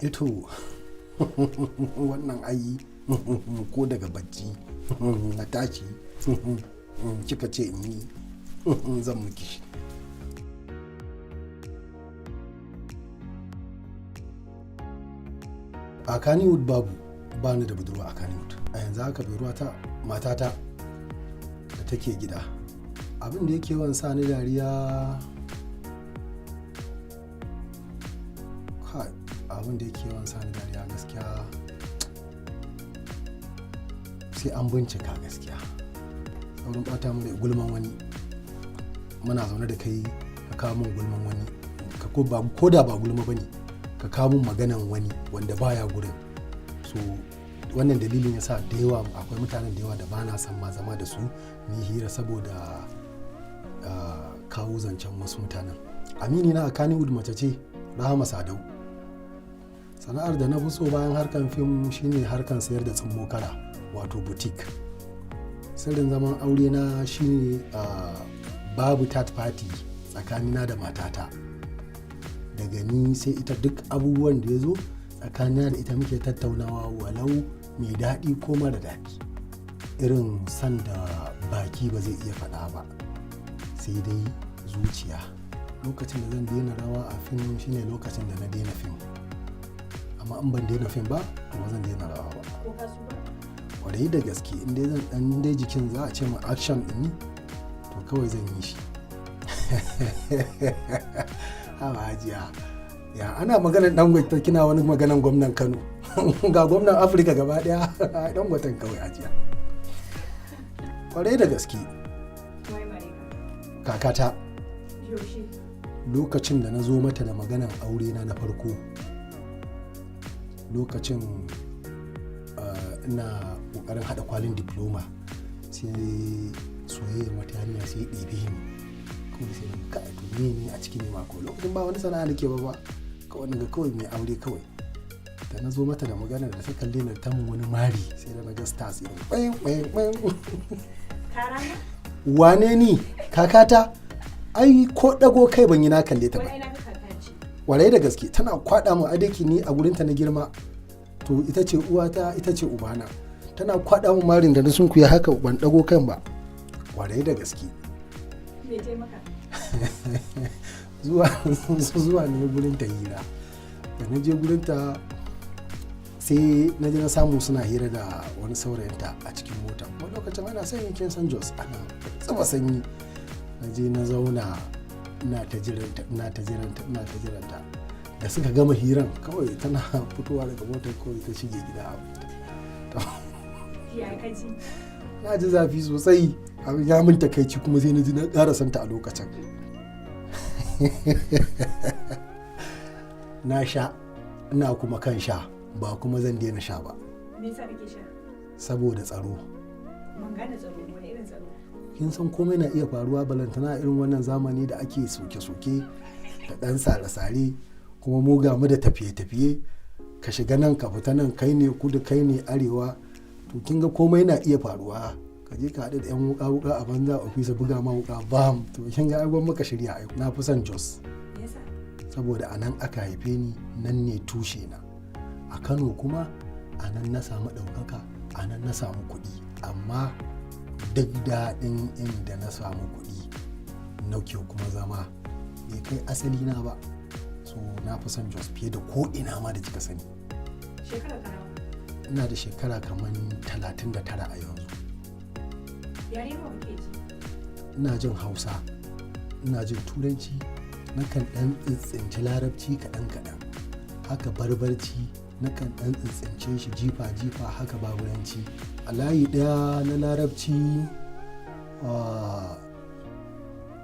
Ito wannan ayi ko daga bacci na tashi kika ce in yi, zan miki shi. A Kannywood babu, ba ni da budurwa a Kannywood a yanzu haka. Budurwa ta matata da take gida. Abin da yake yawan sa ni dariya, kai, abin da yake yawan sa ni dariya gaskiya sai an bincika gaskiya. Saurin bata mu da gulman wani. Muna zaune da kai, ka kawo min gulman wani, ka ko ba ko da ba gulma bane, ka kawo min maganan wani wanda baya gurin. So wannan dalilin yasa da yawa akwai mutanen da yawa da bana son ma zama da su mu hira saboda kawo zancen wasu mutanen. Amini na a Kannywood mace ce, Rahama Sadau. Sana'ar da na fi so bayan harkan fim shine harkan sayar da tsummo kara, wato boutique. Sirrin zaman aure na shine babu third party tsakanina da matata. Daga ni sai ita. Duk abubuwan da ya zo tsakanina da ita muke tattaunawa, walau mai daɗi ko mara daɗi. Irin san da baki ba zai iya faɗa ba, sai dai zuciya. Lokacin da zan daina rawa a fim shine lokacin da na daina fim, amma in ban daina fim ba, to ba zan daina rawa ba. Ko ka ba? Kwarai da gaske, in dai zan dan dai jikin za a ce ma action din ni, to kawai zan yi shi. Hawa hajiya, ya ana maganar Dangote, kina wani maganar gwamnan Kano? Ga gwamnan Afirka gaba daya, Dangoten kawai hajiya. Kwarai da gaske. Wai mare ka? Kakata. Yaushe? Lokacin da na zo mata da maganan aure na na farko, lokacin ina kokarin hada kwalin diploma, sai soyayyar wata yarinya sai ya ɗebe ni kawai. Sai na ka to me ne a cikin ma ko lokacin ba wani sana'a nake ba kawai naga kawai mai aure kawai. Da na zo mata da magana, da ta kalle ni, ta mun wani mari, sai da na ga stars irin ƙwayin ƙwayin ƙwayin. Ka rana? Wane ni? Kakata ai ko dago kai ban yi na kalle ta ba. Wai ai na ga kaka ce. Warai da gaske, tana kwada mu adaki. Ni a gurinta na girma, to ita ce uwata, ita ce ubana. Tana kwada mu marin da na sunkuya haka ban dago kan ba. Warai da gaske. Me taimaka? Zuwa ne gurin ta hira. Da na je gurin ta, sai na je na samu suna hira da wani saurayinta a cikin mota. Wani lokacin ana sanyi, kin san Jos ana tsaba sanyi. Na je na zauna, ina ta jiranta, ina ta jiranta, ina ta jiranta. Da suka gama hiran, kawai tana fitowa daga motar, kawai ta shige gida. Ya ka ji? Na ji zafi sosai, abin ya min takaici, kuma sai na ji na ƙara santa a lokacin. Na sha, ina kuma kan sha, ba kuma zan daina sha ba. Me yasa kake sha? Saboda tsaro. Ban gane tsaro, wani irin tsaro? Kin san komai na iya faruwa, balantana irin wannan zamani da ake soke-soke da ɗan sare-sare. Kuma mu ga mu da tafiye-tafiye, ka shiga nan ka fita nan, kai ne kudu, kai ne arewa, to kin ga komai na iya faruwa. Ka je ka haɗu da yan wuka-wuka a banza ofisa buga ma wuka, bam! To kin ga ai maka shirya. Ai na fi son Jos. Me yasa? Saboda a nan aka haife ni, nan ne tushe na. A Kano kuma a nan na samu ɗaukaka, a nan na samu kuɗi. Amma duk daɗin inda na samu kuɗi nake kuma zama, bai kai asali na ba. So na fi son Jos fiye da ko ina ma da kika sani. Shekara ka nawa? Ina da shekara kamar 39 a yanzu. Yare nawa kake ji? Ina jin Hausa, ina jin Turanci, nakan ɗan tsintsinci Larabci kaɗan kaɗan haka, Barbarci nakan ɗan tsintsince shi jifa jifa haka, Baburanci a layi ɗaya na Larabci,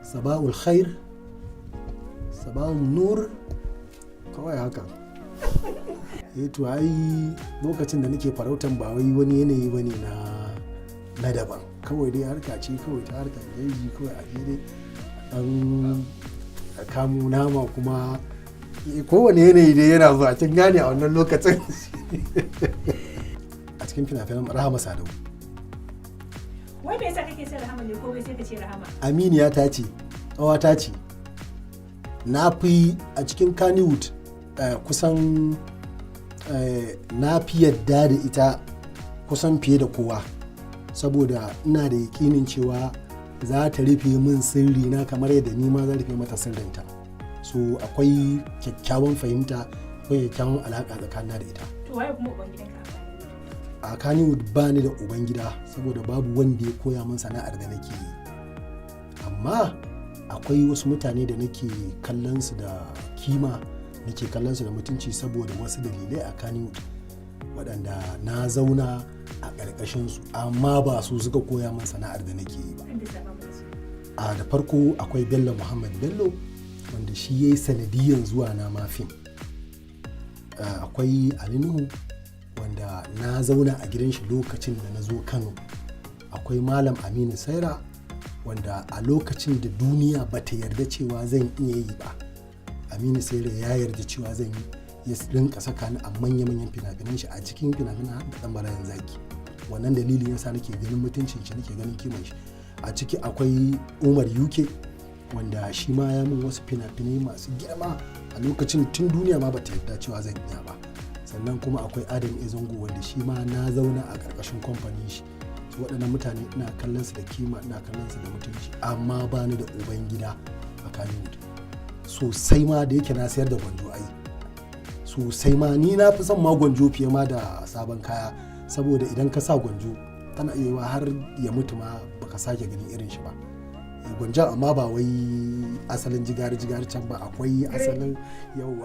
sabahul khair, sabahul nur, kawai haka. Eh, to ai lokacin da nake farautan ba wai wani yanayi bane na daban. Kawai dai harka ce kawai ta harkar jeji, kawai a je dai dan kamo nama. Kuma kowane yanayi dai yana zuwa, kin gane, a wannan lokacin. A cikin fina-finan, Rahama Sadau. Wai me yasa kake son Rahama ne? Komai sai ka ce Rahama. Aminiya ta ce, ƙawata ce. Na fi a cikin Kannywood kusan Na fi yadda da ita kusan fiye da kowa, saboda ina da yakinin cewa za ta rufe min sirri na kamar yadda ni ma zan rufe mata sirrinta. So akwai kyakkyawan fahimta, akwai kyakkyawan alaƙa tsakanina da ita. To, waye kuma uban gidanka a A Kannywood ba ni da ubangida, saboda babu wanda ya koya min sana'ar da nake yi. Amma akwai wasu mutane da nake kallon su da kima, nake kallon su da mutunci, saboda wasu dalilai a Kannywood, waɗanda na zauna a ƙarƙashin su, amma ba su suka koya min sana'ar da nake yi ba. Inda saba mana su. A da farko akwai Bello Muhammad Bello, wanda shi ya yi sanadiyan zuwa na ma fim. Akwai Ali Nuhu, wanda na zauna a gidan shi lokacin da na zo Kano. Akwai Malam Aminu Saira, wanda a lokacin da duniya ba ta yarda cewa zan iya yi ba, Aminu Saira ya yarda cewa zan yi, ya rinka saka ni a manya-manyan fina-finan shi, a cikin fina-finan har da Ɗan Marayan Zaki. Wannan dalilin yasa nake ganin mutuncin shi, nake ganin kiman shi. A ciki akwai Umar UK, wanda shi ma ya min wasu fina-finai masu girma a lokacin tun duniya ma bata yarda cewa zan iya ba. Sannan kuma akwai Adam A Zango, wanda shi ma na zauna a ƙarƙashin kamfanin shi. Su waɗannan mutane ina kallon su da kima, ina kallon su da mutunci, amma ba ni da uban gida a Kannywood. Sosai ma, da yake na sayar da gwanjo ai sosai ma. Ni na fi son ma gwanjo fiye ma da sabon kaya, saboda idan ka sa gwanjo tana iya yiwa har ya mutu ma baka sake ganin irin shi ba. Gwanjon, amma ba wai asalin jigari jigari can ba, akwai asalin yau.